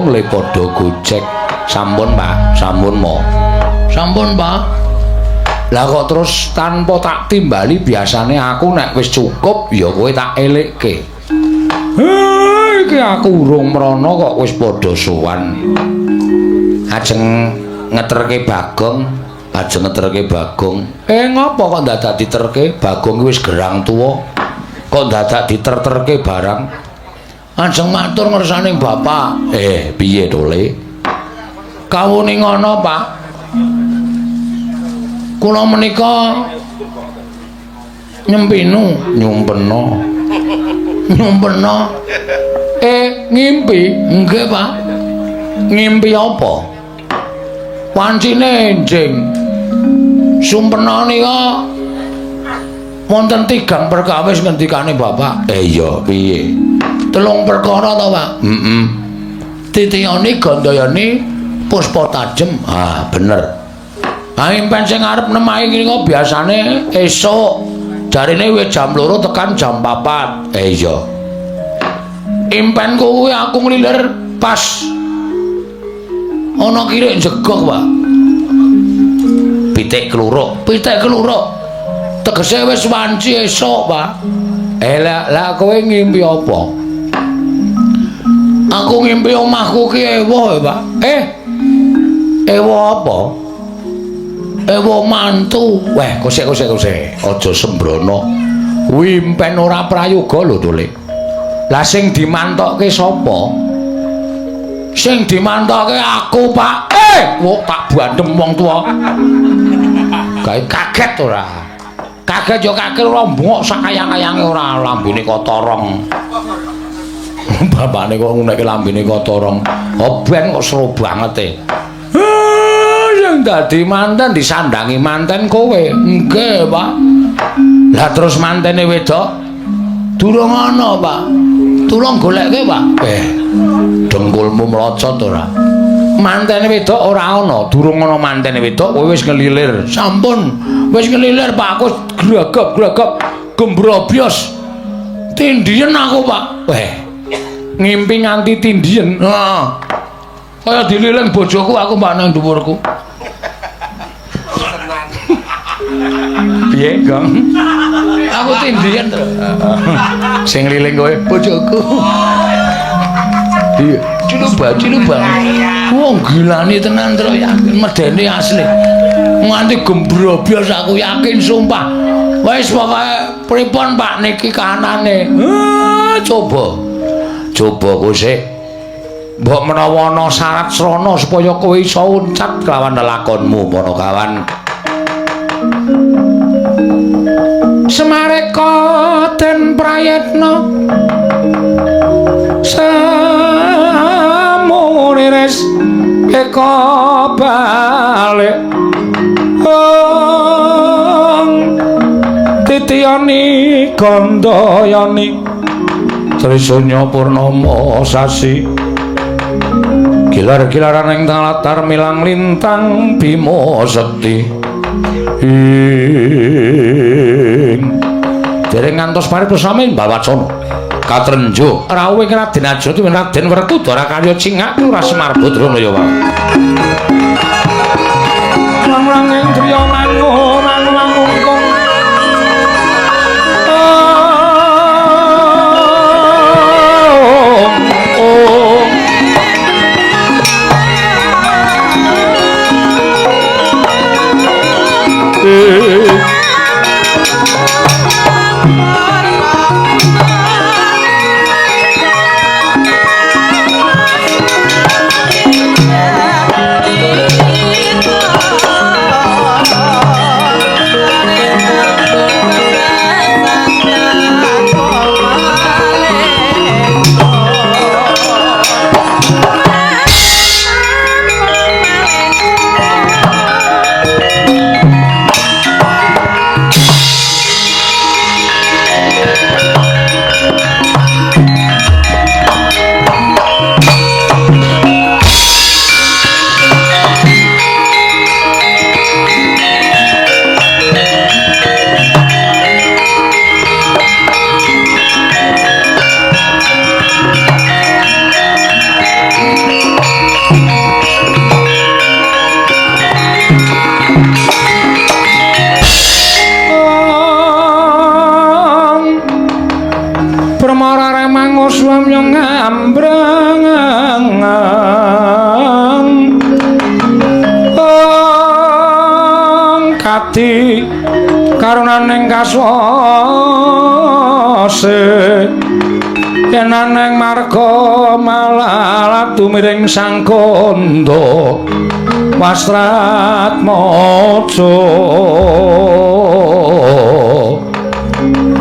urung le padha gojek. Sampun, Pak. Sampun mo. Sampun, Pak. Lah kok terus tanpa tak timbali, biasane aku nek wis cukup ya kowe tak elekke. Iki aku urung mrono kok wis padha sowan. Ajeng ngeterke Bagong, ajeng ngeterke Bagong. Ngopo kok dadak diterke? Bagong wis gerang tuwa. Kok dadak diter-terke barang? Ajeng matur ngersane bapak. Piye to, Le? Kawune ngono, Pak. Kula menika nyempinu, nyumpena. Nyumpena. Ngimpi? Nggih, Pak. Ngimpi apa? Wancine enjing. Sumpena nika wonten tigang perkawis ngendikane bapak. Iya, piye? Telung perkara to, Pak? Heeh. Titiyani, Gandayani, Puspa Tajem. Ah, bener. Ah, impen sing arep nemahi nika biasane esuk. Jarine wis jam 2 tekan jam 4. Iya. Impenku kuwi aku nglilir pas ana kirik jegog, Pak. Pitik kluruk, pitik kluruk. Tegese wis wanci esuk, Pak. Lah kowe ngimpi apa? Aku ngimpi omahku ki ewuh, Pak. Ewuh apa? Ewa mantu. Weh, kosek kosek kosek. Aja sembrono. Kuwi impen ora prayoga lho, Tole. Lah sing dimantokke sapa? Sing dimantokke aku, Pak. Wok tak bandem wong tuwa. Gawe kaget ora? Kaget ya kaget ora mbongok sak kayang-kayange ora lambene kotorong. Bapakne kok ngunekke lambene kotorong. Oh ben kok seru banget e. Yang dadi manten disandangi manten kowe. Nggih, Pak. Lah terus mantene wedok durung ana, Pak. Tulung goleke, Pak. Dengkulmu mlocot ora? Mantene wedok ora ana, durung ana mantene wedok kowe wis ngelilir. Sampun, wis ngelilir, Pak. Aku gragap-gragap gembrobyos. Tindiyen aku, Pak. Ngimpi nganti tindiyen. Heeh. Kaya dililing bojoku aku, Mbak, nang dhuwurku. Piye, Gong? Aku tindiyen to. Sing liling kowe bojoku. Iya, ciluba ciluba. Wong gilani tenan tro yakin medeni asli. Nganti gembrobyos aku yakin sumpah. Wis pokoke pripun Pak niki kahanane? Coba. Coba kosek. Mbok menawa ana syarat srana supaya kowe iso uncat kelawan lelakonmu, Panakawan. Semareka den prayitna samuriris eka balik ong titiyani gandayani Trisunya purnama sasi gilar-gilaran ing latar milang lintang Bima Sekti ing dereng ngantos paripurna mbawacana katrenjo rawuh ing Raden Ajuna Raden Werkudara karya cingak Lurah Semar Badrana ya Pak. Lang-lang ing driya mangun mangungkung ing kaswase yen aneng marga malah tumiring sang kandha Wastratmaja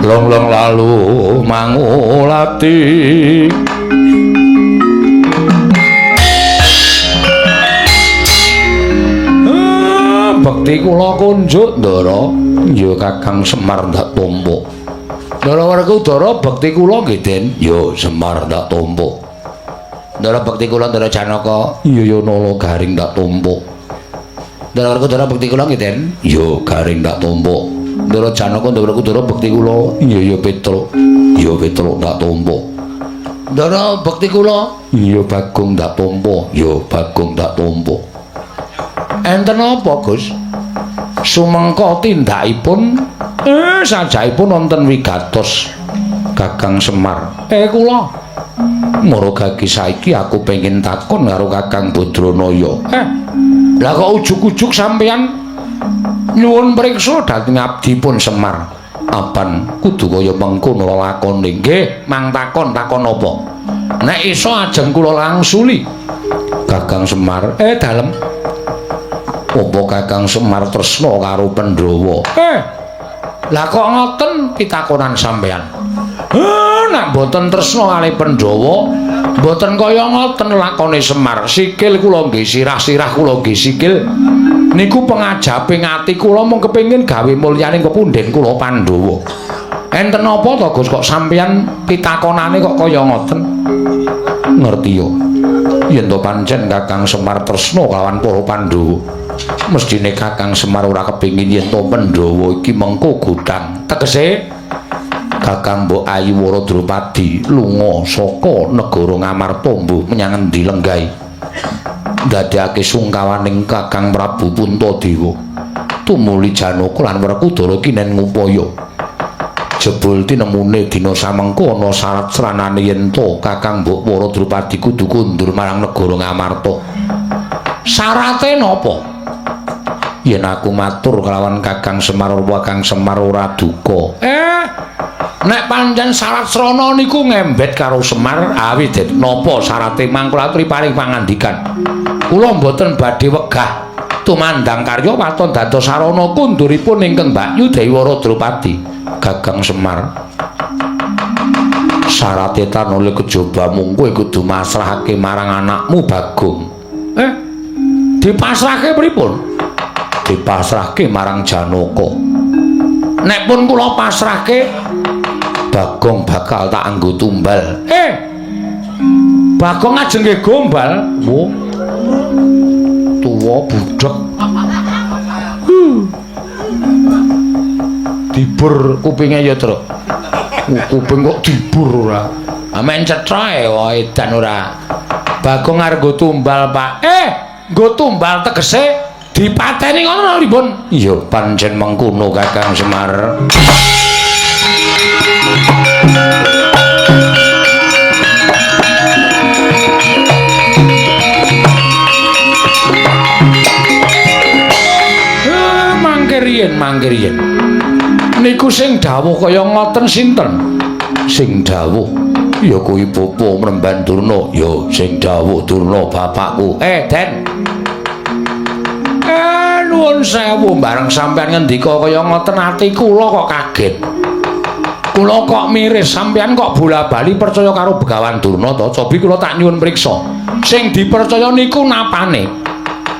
long-long lalu mangulati. Bekti kula kunjuk Ndara. Ya Kakang Semar ndak tompo. Ndara Werkudara bekti kula nggih Den. Ya Semar ndak tompo. Ndara bekti kula Ndara Janaka. Iya ya Nala Garing ndak tompo. Ndara Werkudara bekti kula nggih Den. Ya Garing ndak tompo. Ndara Janaka Ndara Werkudara bekti kula. Iya ya Petruk. Ya Petruk ndak tompo. Ndara bekti kula. Iya Bagong ndak tompo. Ya Bagong ndak tompo. Enten apa, Gus? Sumengko tindakipun sajaipun wonten wigatos Kakang Semar. Kula mara gagi saiki aku pengin takon karo Kakang Badranaya. Lah kok ujug-ujug sampeyan nyuwun priksa dhateng abdipun Semar. Apan kudu kaya mengkono lakone? Nggih, mang takon takon apa? Nek iso ajeng kula langsuli. Kakang Semar, dalem. Apa Kakang Semar tresna karo Pandhawa? Lah kok ngoten pitakonan sampeyan? Nek mboten tresna kalih Pandhawa, mboten kaya ngoten lakone Semar. Sikil kula nggih sirah, sirah kula nggih sikil. Niku pengajape ati kula mung kepengin gawe mulyaning kepunden kula Pandhawa. Enten apa to Gus kok sampeyan pitakonane kok kaya ngoten? Ngerti yo. Yen to pancen Kakang Semar tresna kawan para Pandhawa, mestine Kakang Semar ora kepengin yen to Pandhawa iki mengko godhang. Tegese Kakang Mbok Ayu Wara Drupadi lunga saka negara Ngamarta mbuh menyang endi lenggahe. Ndadekake sungkawaning Kakang Prabu Puntadewa. Tumuli Janaka lan Werkudara kinen ngupaya. Jebul tinemune dina samengko ana syarat sranane yen to Kakang Mbok Wara Drupadi kudu kundur marang negara Ngamarta. Syarate napa? Yen aku matur kelawan Kakang Semar, Kakang Semar ora duka. Nek pancen syarat srana niku ngembet karo Semar, awit napa syarate mangkula aturi paring pangandikan. Kula mboten badhe wegah tumandang karya waton dados sarana kunduripun ingkang Mbakyu Dewi Wara Drupadi. Kakang Semar, syarate tanole kejaba mung kowe kudu masrahake marang anakmu Bagong. Dipasrahke pripun? Dipasrahke marang Janaka. Nek pun kula pasrahke, Bagong bakal tak anggo tumbal. Bagong ajeng nggih gombal. Wo. Tuwa budhek. Dibur kupinge ya, Truk. Kuping kok dibur ora. Amen cethae wae edan ora. Bagong arep nggo tumbal, Pak. Nggo tumbal tegese dipateni ngono lho, Bun. Iya, pancen mengkono Kakang Semar. Mangke riyen. Niku sing dawuh kaya ngoten sinten? Sing dawuh ya kuwi Bapa Mremban Durna. Ya sing dawuh Durna bapakku. Den. Nuwun sewu bareng sampean ngendika kaya ngoten ati kula kok kaget. Kula kok miris sampean kok bola-bali percaya karo Begawan Durna to? Cobi kula tak nyuwun priksa. Sing dipercaya niku napane?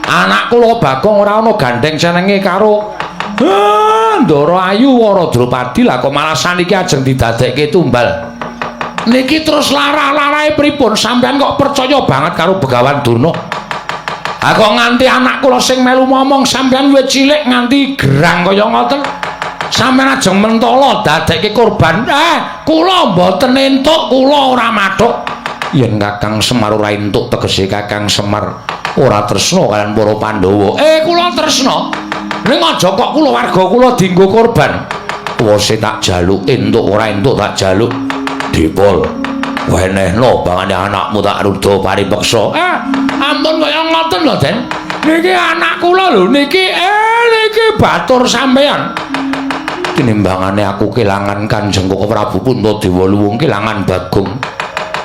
Anak kula Bagong ora ana gandeng senenge karo Ndara Ayu Wara Drupadi, lah kok malah saniki ajeng didadekke tumbal. Niki terus lara-larae pripun? Sampean kok percaya banget karo Begawan Durna? Ha kok nganti anak kula sing melu momong sampean wit cilik nganti gerang kaya ngoten. Sampean ajeng mentala dadekke korban. Kula mboten entuk, kula ora mathuk. Yen Kakang Semar ora entuk tegese Kakang Semar ora tresna kaliyan para Pandhawa. Kula tresna. Ning aja kok kula warga kula dienggo korban. Wose tak jaluk entuk ora entuk tak jaluk. Dipol wenehno bangane anakmu tak ruda paripeksa. Ampun kaya ngoten lho, Den. Niki anak kula lho niki, niki batur sampean. Tinimbangane aku kelangan Kanjeng Koko Prabu Puntadewa Luwung, kelangan Bagong.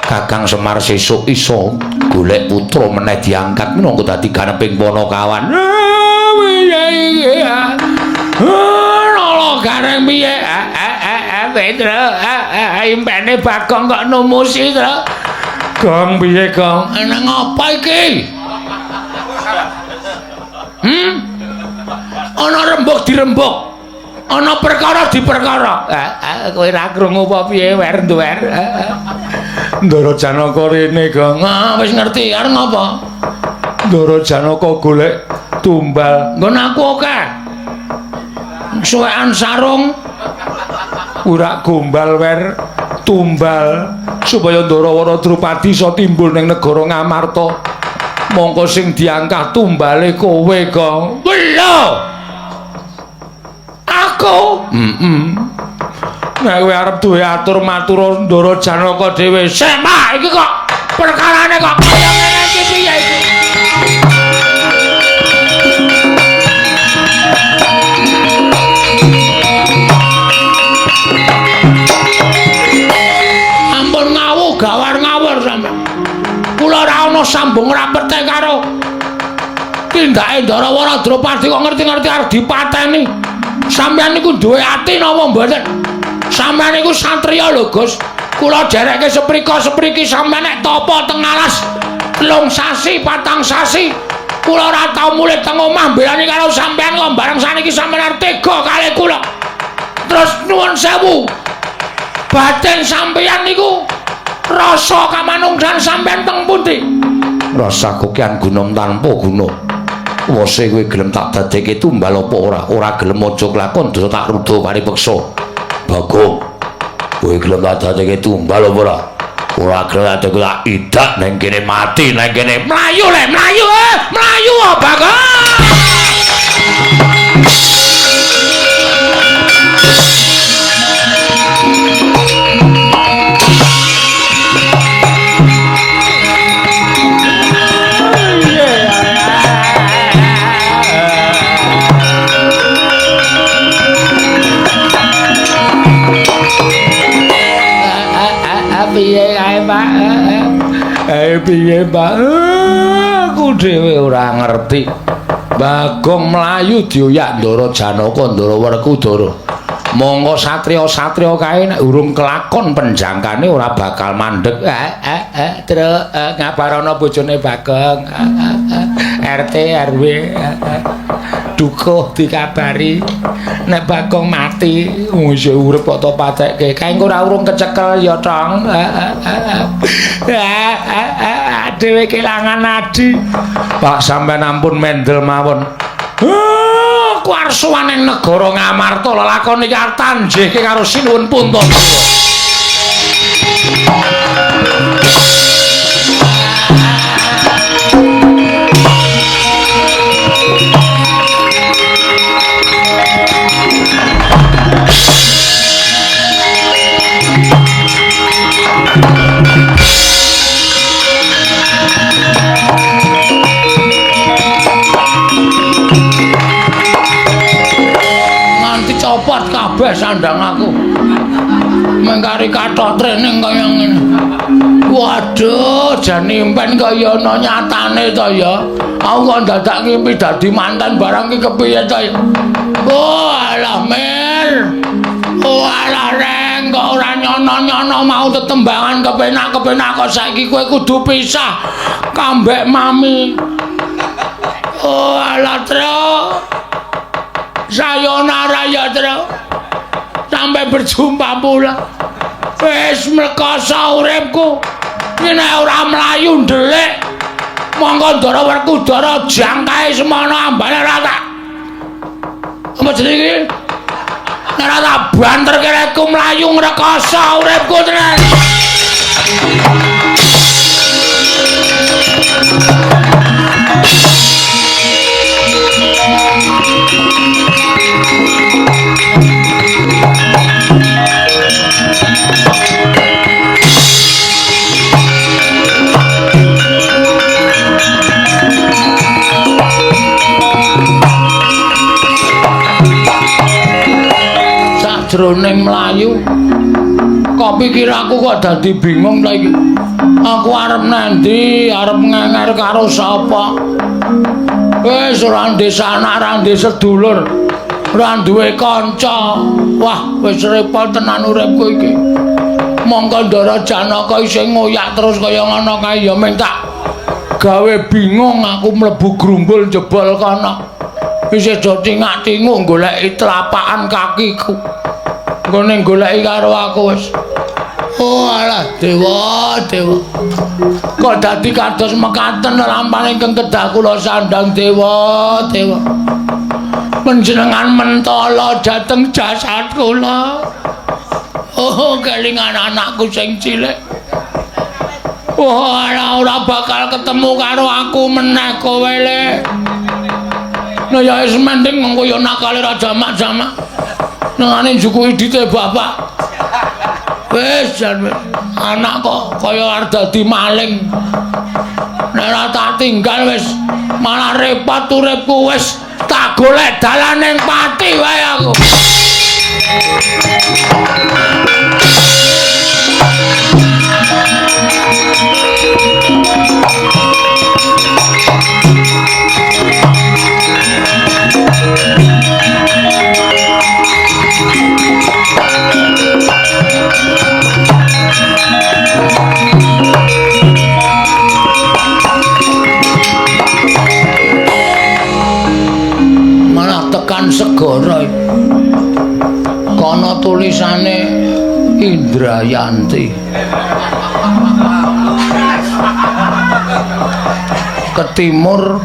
Kakang Semar sesuk iso golek putra meneh diangkat minangka dadi ganeping panakawan. Piye iki? Nala Gareng piye? Petro, impene Bagong kok numusi, Tru. Gong piye, Gong? Nang apa iki? Ana rembug dirembug. Ana perkara diperkara. Kowe ora krungu apa piye, wer nduwer. Ndara Janaka rene, Gong. Wis ngerti arep ngapa? Ndara Janaka golek tumbal. Nggon aku akeh. Suwekan sarung ora gombal wer tumbal supaya Ndarawara Drupadi iso timbul ning negara Ngamarta. Mongko sing diangkah tumbale kowe, Gong. Lho. Aku? Nek kowe arep duwe atur matur Ndara Janaka dhewe. Sik, Pak, iki kok perkarane kok kaya ngene iki piye iki? Ampun ngawu gawar ngawur sampeyan. Kula ora ana sambung rapete karo tindake Ndarawara Drupadi kok ngerti-ngerti arep dipateni. Sampeyan niku duwe ati napa mboten? Sampeyan niku satriya lho, Gus. Kula derekke seprika-sepriki sampeyan nek tapa teng alas 3 sasi, 4 sasi. Kula ora tau mulih teng omah mbelani karo sampeyan kok bareng saniki sampeyan arep tega kalih kula. Terus nuwun sewu. Batin sampeyan niku rasa kamanungsan sampeyan teng pundi? Rasa kokean gunung tanpa guna. Wose kowe gelem tak dadekke tumbal apa ora? Ora gelem aja kelakon dosa tak ruda paripeksa. Bagong, kowe gelem tak dadekke tumbal apa ora? Ora gelem tak tak idak nang kene mati nang kene. Mlayu le, mlayu, mlayu Bagong. Piye kae, Pak? Piye, Pak? Aku dhewe ora ngerti. Bagong mlayu dioyak Ndara Janaka, Ndara Werkudara. Monggo satriya-satriya kae nek urung kelakon penjangkane ora bakal mandeg. Truk, ngabarono bojone Bagong. RT RW dukuh dikabari nek Bagong mati. Wong isih urip kok to patekke. Kae engko ora urung kecekel ya, Tong. Dhewe kelangan adi. Pak sampean ampun mendel mawon. Aku arep sowan ning negara Ngamarta lelakon iki arep tanjihke karo Sinuwun Puntadewa. Copot kabeh sandang aku. Mengkari kathok training kaya ngene. Waduh, jan impen kaya ana nyatane to ya. Aku kok dadak ngimpi dadi mantan barang iki kepiye to ya. Oh alah Mir. Oh alah Reng, kok ora nyono-nyono mau tetembangan kepenak-kepenak kok saiki kowe kudu pisah kambek mami. Oh alah Tru. Sayonara ya, Tru. Sampai berjumpa pula. Wis mlekoso uripku. Iki nek ora mlayu ndelik. Monggo Ndara Werkudara jangkae semono ambane ora tak. Apa jenenge iki? Nek ora tak banterke rekku mlayu ngrekoso uripku tenan. anggoning mlayu. Kok pikir aku kok dadi bingung ta iki. Aku arep nandi, arep ngenger karo sapa? Wis ora ndek sanak, ora ndek sedulur, ora duwe kanca. Wah, wis repot tenan uripku iki. Mongko Ndara Janaka isih ngoyak terus kaya ngono kae ya mung tak gawe bingung aku mlebu grumbul jebol kono. Isih do tingak-tinguk goleki telapakan kakiku. Nggone goleki karo aku wis. Oh alah dewa, dewa. Kok dadi kados mekaten lampahan ingkang kedah kula sandhang dewa, dewa. Panjenengan mentala dhateng jasad kula. Oh, kelingan anakku sing cilik. Oh, ora ora bakal ketemu karo aku meneh kowe le. Nah ya wis mending mengko ya nakale ra jamak-jamak. Nengane njukuki dite bapak. Wis jan anak kok kaya arep dadi maling. Nek ora tak tinggal wis malah repot uripku wis tak golek dalan ning pati wae aku. Malah tekan segara kono tulisane Indrayanti. Ke timur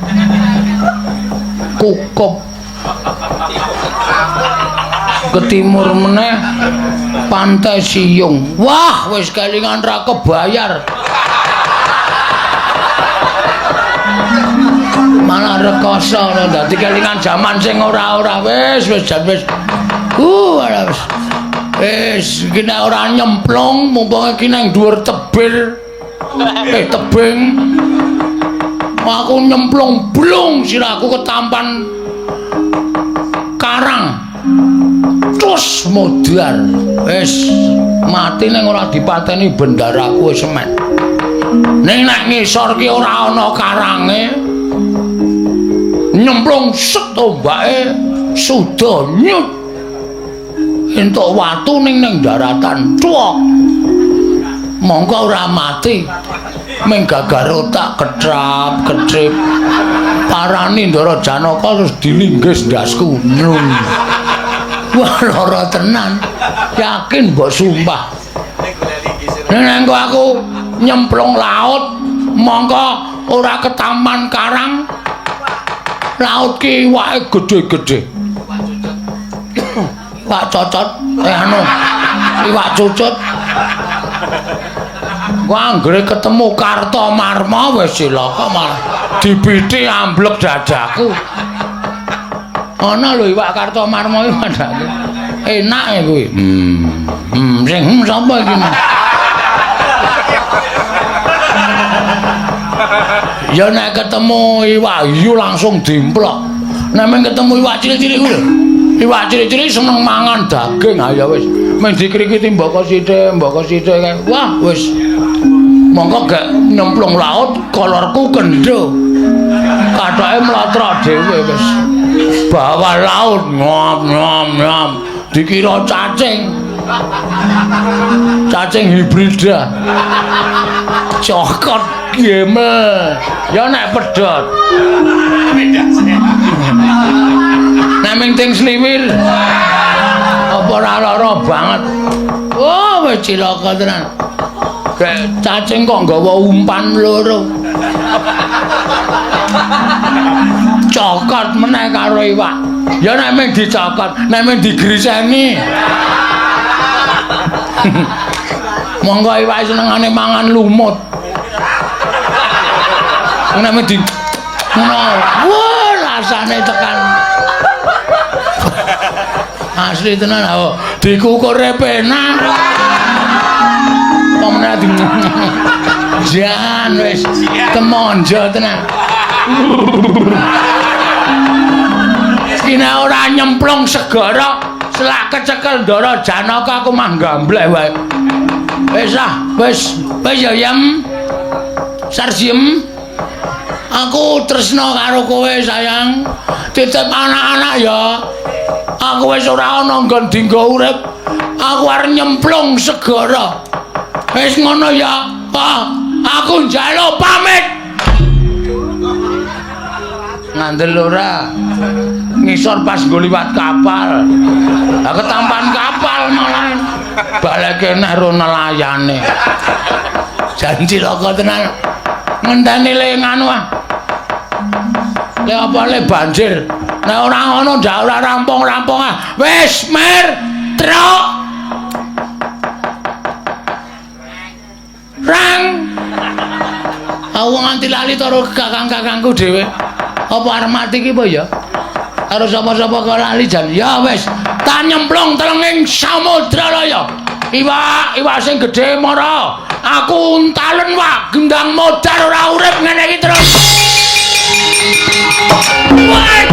Kukup, ke timur meneh Pantai Siyung. Wah, wis kelingan ra kebayar. Malah rekoso dadi kelingan jaman sing ora-ora wis wis jan wis. Wis. Wis iki nek ora nyemplung mumpung iki nang dhuwur tebir. Tebing. Aku nyemplung blung sirahku ketampan karang. Terus modar. Wis mati ning ora dipateni bendaraku wis semen. Ning nek ngisor ki ora ana karange. Nyemplung set ombake suda nyut. Entuk watu ning nang daratan. Cuwok. Mongko ora mati. Ming gagar otak ketrap ketrip. Parani Ndara Janaka terus dilinggis ndasku. Nyun. Wah, lara tenan. Yakin mbok sumpah. Nek engko aku nyemplung laut, mongko ora ketampan karang. Laut ki iwake gedhe-gedhe. Iwak cocot, anu, iwak cucut. Wah, anggere ketemu Kartomarma wis cilaka malah dipiti amblek dadaku. Ana lho iwak Kartomarma iki padake. Enak e kuwi. Sing sapa iki? Ya nek ketemu iwak hiu langsung dimplok. Nek mung ketemu iwak cilik-cilik kuwi lho. Iwak cilik-cilik seneng mangan daging, ha ya wis. Mung dikrikiti mboko sithik kae. Wah, wis. Mongko gek nyemplung laut kolorku kendho. Kathoke mlotrok dhewe wis. Bawah laut ngom ngom ngom dikira cacing. Cacing hibrida. Cokot gemel. Ya nek pedhot. Nek ming ting sliwir. Apa ora lara banget. Oh, wis cilaka tenan. Kayak cacing kok nggawa umpan loro. Cokot meneh karo iwak. Ya nek ming dicokot, nek ming digriseni. Monggo iwak senengane mangan lumut. Nek ming di ngono. Wah, rasane tekan. Asli tenan oh, dikukure penak. Pomene di jan wis temonjo tenan. Iki nek ora nyemplung segara Selak kecekel Ndara Janaka aku mah gambleh wae. Wis ah, wis, wis ya Yem. Sarsiem. Aku tresna karo kowe sayang. Titip anak-anak ya. Aku wis ora ana nggon dinggo urip. Aku arep nyemplung segara. Wis ngono ya. Ah, aku njaluk pamit. Ngandel ora. Ngisor pas nggo liwat kapal. Lah ketampan kapal malah. Baleke neh ro nelayane. Janji laka tenan. Ngenteni le nganu ah. Le apa le banjir. Nek ora ngono ndak ora rampung-rampung ah. Wis mer truk. Rang. Aku nganti lali karo kakang-kakangku dhewe. Apa arep mati ki apa ya? Karo sapa-sapa kok lali jan. Ya wis, tak nyemplung telenging samudra raya. Iwak, iwak sing gedhe mara. Aku untalen wak, gendang modar ora urip ngene iki terus. Wah.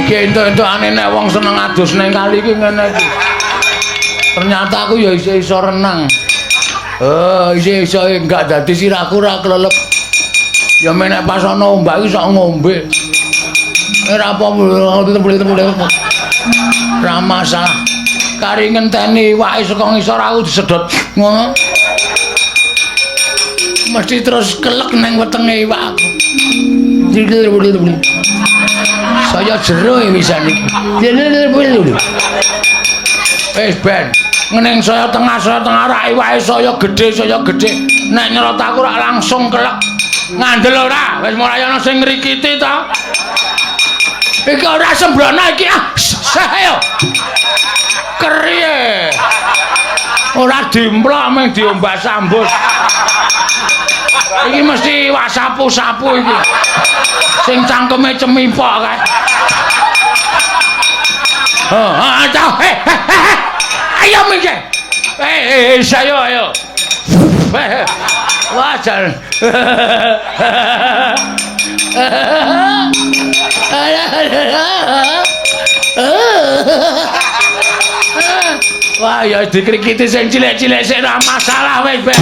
Iki entuk-entukane nek wong seneng adus ning kali iki ngene iki. Ternyata aku ya isih iso renang. Isih iso enggak dadi sirahku ora klelep. Ya menek pas ana ombak iki sok ngombe. Ora apa-apa. Ora masalah. Kari ngenteni iwake saka ngisor aku disedot ngono. Mesti terus kelek nang wetenge iwak aku. Saya jero wisan iki. Wis ben, ngening saya tengah rak iwake saya gedhe, saya gedhe. Nek nyerot aku rak langsung kelek. Ngandel ora? Wis mulai ana sing ngrikiti to. Iki ora sembrono iki ah. Ayo. Keriye. Ora dimplok mung diombak sambus. Iki mesti iwak sapu-sapu iki. Sing cangkeme cemipok kae. Heeh, ayo minggir. Ayo ayo. Wah, jan. Wah, ya dikrikiti sing cilik-cilik sik ora masalah wis, Ben.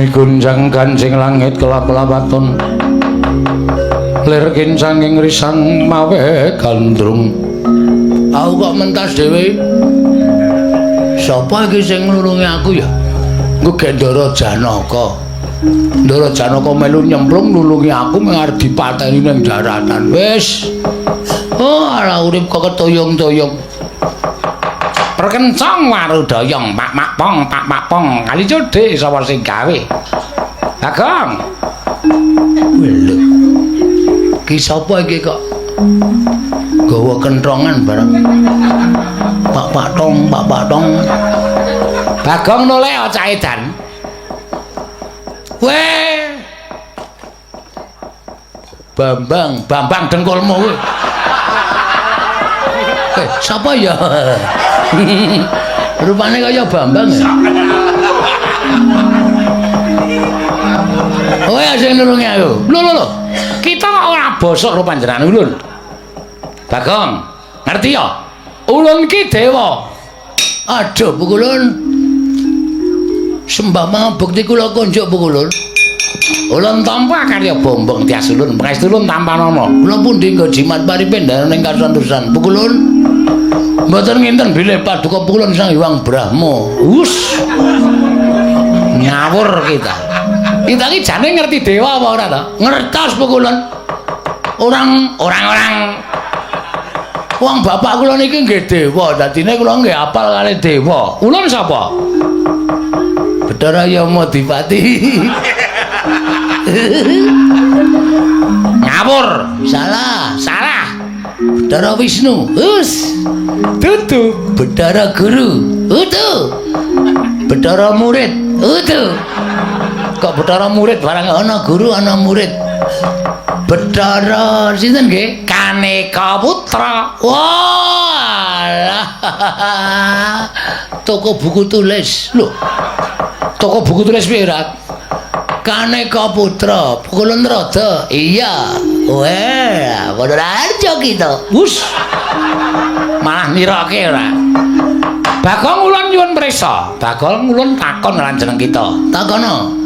Gunjang ganjing langit kelap-lapaton lir kincang ing risang mawe gandrung. Aku kok mentas dhewe. Sapa iki sing nulungi aku ya? Nggo Ndara Janaka. Ndara Janaka melu nyemplung nulungi aku mung arep dipateni ning daratan. Wis. Oh, ala urip kok ketoyong-toyong. Perkencong warudayong pak mak pong pak mak pong kali codhe sapa sing gawe. Bagong. Lho. Ki sapa iki kok gawa kentongan bareng. Pak pak tong, pak pak tong. Bagong noleh cah edan. Weh. Bambang, Bambang dengkulmu kuwi. Sapa ya? Rupane kaya Bambang ya. Oh ya sing nulungi aku. Lho lho lho. Kita kok ora bosok karo panjenengan ulun. Bagong, ngerti ya? Ulun ki dewa. Aduh, Pukulun. Sembah mangabekti kula konjuk Pukulun. Ulun tampa karya bombong tias ulun, pangestu ulun tampanana. Kula pundi nggo jimat paripendharan ing kasantosan. Pukulun. Mboten nginten bilih paduka Pukulun Sang Hyang Brahma. Hus. Ngawur kita. Kita iki jane ngerti dewa apa ora to? Ngertos Pukulun. Orang-orang Wong bapak kula niki nggih dewa, dadine kula nggih apal kalih dewa. Ulun sapa? Bathara Yamadipati. Ngawur. Salah, salah. Bathara Wisnu. Hus. Dudu. Bathara Guru. Udu. Bathara murid. Udu. Kok Bathara murid barang ana guru ana murid. Bathara sinten nggih? Kaneka Putra. Wah. Toko buku tulis. Lho. Toko buku tulis piye, Rat? Kaneka Putra, Pukulun Rada. Iya. Weh, padha harjo kita. Wus. Malah niroke ora. Bagong ulun nyuwun prisa. Bagong ulun takon lan jeneng kita. Takono.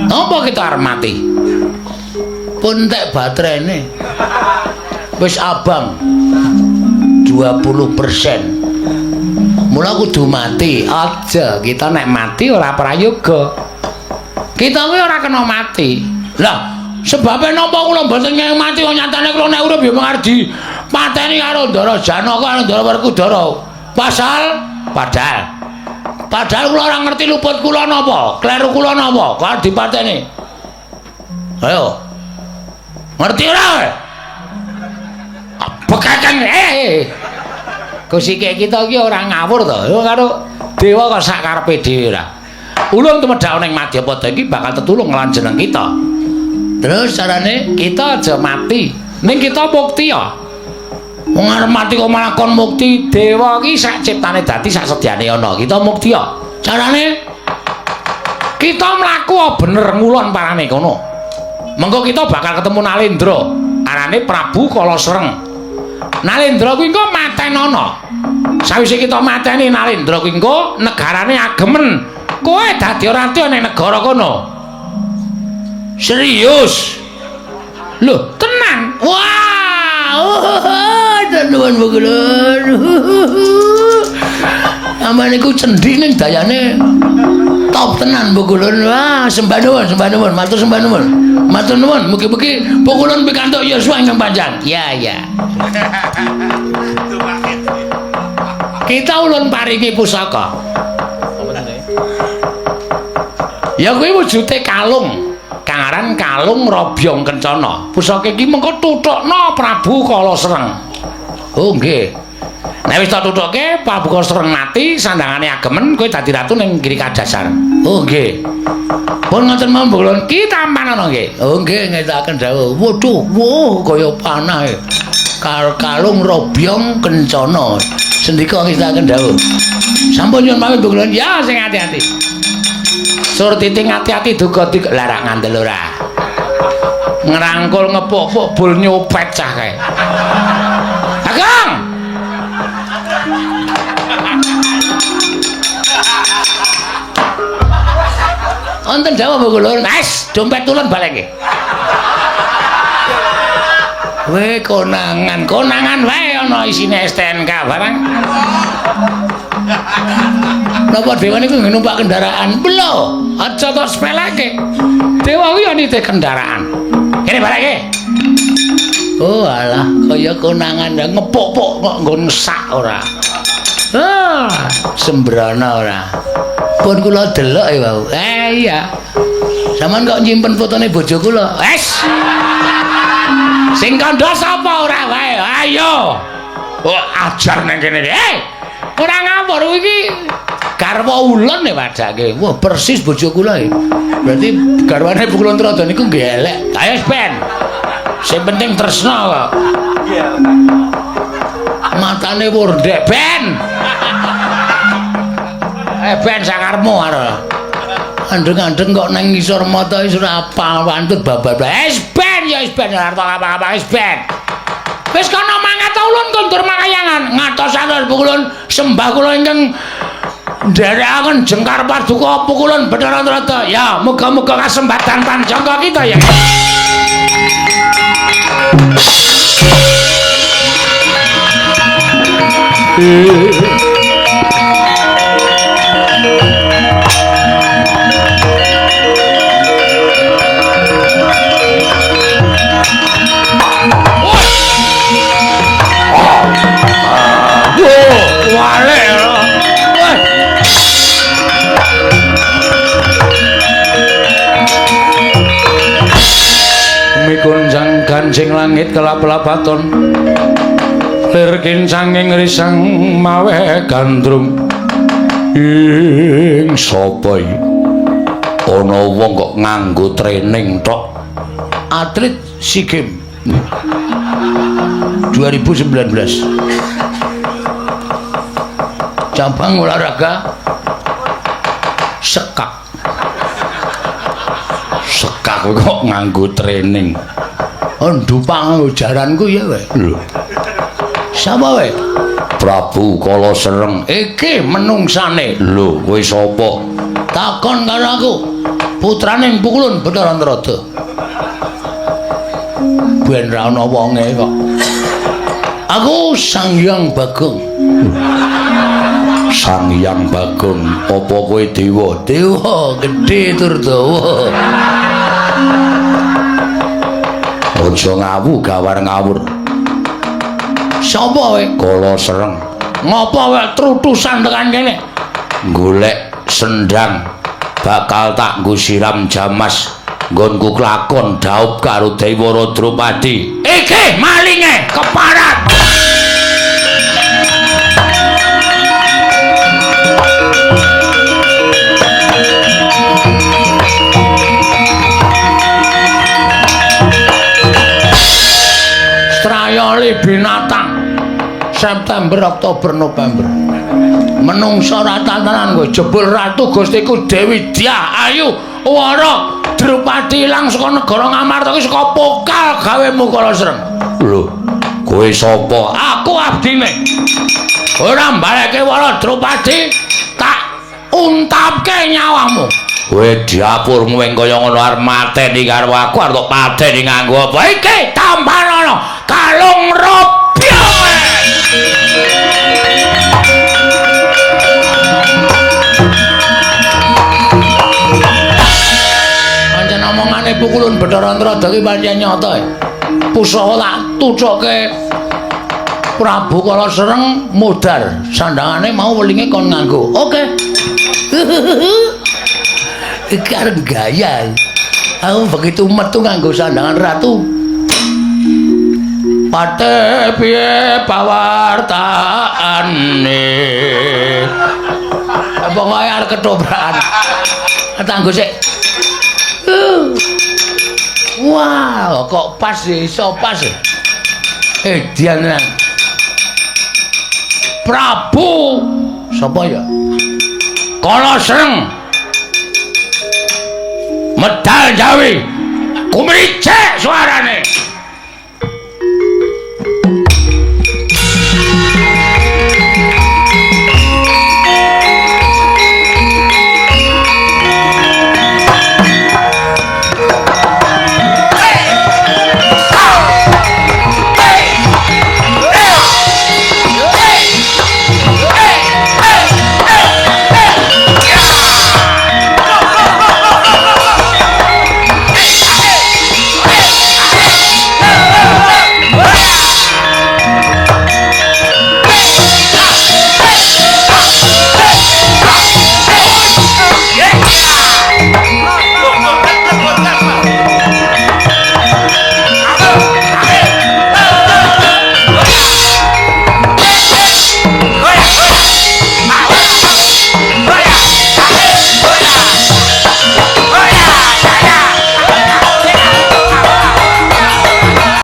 Napa kita arep mati? Pun tek baterene. Wis abang 20%. Mula kudu mati. Aja kita nek mati ora prayoga. Kita kuwi ora kena mati. Lah, sebabe napa kula mboten ngeng mati wong nyatane kula nek urip ya mung arep dipateni karo Ndara Janaka karo Ndara Werkudara. Pasal padahal kula ora ngerti luput kula napa, kleru kula napa, kok arep dipateni. Ayo. Ngerti ora kowe? Bekeken Kusike kita iki ora ngawur to. Karo dewa kok sak karepe dhewe ora. Ulun tumedhak ning Madyapada iki bakal tetulung lan jeneng kita. Terus carane kita aja mati. Ning kita mukti ya. Wong arep mati kok malah kon mukti. Dewa iki sak ciptane dadi sak sedyane ana. Kita mukti ya. Carane kita mlaku bener ngulon parane kono. Mengko kita bakal ketemu Nalendra. Arane Prabu Kalasreng. Nalendra kuwi engko matenono. Sawise kita mateni Nalendra kuwi engko negarane agemen. Kowe dadi ratu ning negara kono. Serius? Lho, tenan. Wah, nuwun pukulun. Sampeyan niku cendhi ning dayane top tenan pukulun. Wah, sembah nuwun, sembah nuwun, matur sembah nuwun. Matur nuwun, mugi-mugi pukulun pikantuk yuswa ingkang panjang. Ya, ya. Kita ulun paringi pusaka. Ya kuwi wujude kalung. Kang aran kalung Robyong Kencana. Pusaka iki mengko tuthukna Prabu Kalasreng. Oh nggih. Nek wis tak tuthukke Prabu Kalasreng mati, sandangane agemen, kowe dadi ratu ning Giri Kadasar. Oh nggih. Pun ngoten mawon Pukulun, ki tampanana nggih. Oh nggih, ngetokaken dawuh. Waduh, wuh kaya panah. Kalung Robyong Kencana. Sendika ngetokaken dawuh. Sampun nyuwun pamit Pukulun. Ya sing ati-ati. Surtiti ati-ati duga larak ngandel ora. Ngrangkul ngepuk-puk bul nyopet cah kae. Bagong. Wonten dawuh Pukulun. Wes, dompet tulun baleke. Kowe konangan, konangan wae ana isine STNK barang. Napa dewa niku nggih numpak kendaraan? Lho, aja tok sepeleke. Dewa kuwi ya nitih kendaraan. Kene baleke. Oh alah, kaya konangan ngepuk-puk kok nggon sak ora. Ah, sembrana ora. Pun kula delok ya, wau. Iya. Sampeyan kok nyimpen fotone bojo kula? Wes. Sing kandha sapa ora wae? Ayo. Oh, ajar nang kene iki. Ora ngawur iki garwa ulun e padake. Wah, persis bojo kula iki. Berarti garwane Pukulun Trada niku nggih elek. Ayo ben. Sing penting tresna kok. Matane wurdek ben. Ben sakarmu arep. Andeng-andeng kok nang ngisor mata wis ora apal wantut babar. Wis ben ya wis ben ora arep apa-apa wis ben. Wis kono mangat ulun kondur makayangan. Ngatos-atos Pukulun sembah kula ingkang nderekaken jengkar paduka Pukulun Bathara Trada. Ya, muga-muga kasembatan panjangka kita ya. Manjing langit kelap-lapaton lir kincanging risang mawe gandrung. Ing sapa iki? Ana wong kok nganggo training tok. Atlet SEA Games 2019. Cabang olahraga sekak. Sekak kok nganggo training. Oh, ndupak nganggo jaranku ya kowe. Lho. Sapa kowe? Prabu Kala Sereng. Iki menungsane. Lho, kowe sapa? Takon karo aku. Putrane Pukulun Bathara Antarada. Ben ra ana wonge kok. Aku Sang Hyang Bagong. Sang Hyang Bagong, apa kowe dewa? Dewa gedhe tur dawa. Aja ngawu gawar ngawur. Sapa kowe? Kala Sereng. Ngopo kowe trutusan tekan kene? Golek sendang bakal tak nggo siram jamas nggonku klakon daup karo Dewara Drupadi. Iki malinge keparat. Strayoli binatang September, Oktober, November. Menungsa rata tenan kowe jebul ratu Gustiku Dewi Dyah Ayu Wara Drupadi ilang saka negara Ngamarta iki saka pokal gawemu Kala Sereng. Lho, kowe sapa? Aku abdine. Ora mbaleke Wara Drupadi tak untapke nyawamu. Kowe diapurmu ing kaya ngono arep mateni karo aku arep tok pateni nganggo apa? Iki tampanana kalung robya. Pancen omongane Pukulun Bathara Antarada iki pancen nyata. Pusaka tak tucoke Prabu Kala Sereng modar, sandangane mau welinge kon nganggo. Oke. Iki arep gaya. Aku begitu metu nganggo sandangan ratu. Pate piye pawartaane? Pokoke arep ketobrakan. Tanggo sik. Wah, kok pas iso pas. Edian tenan. Prabu sapa ya? Kala Sereng. Medal Jawi. Kumricik suarane.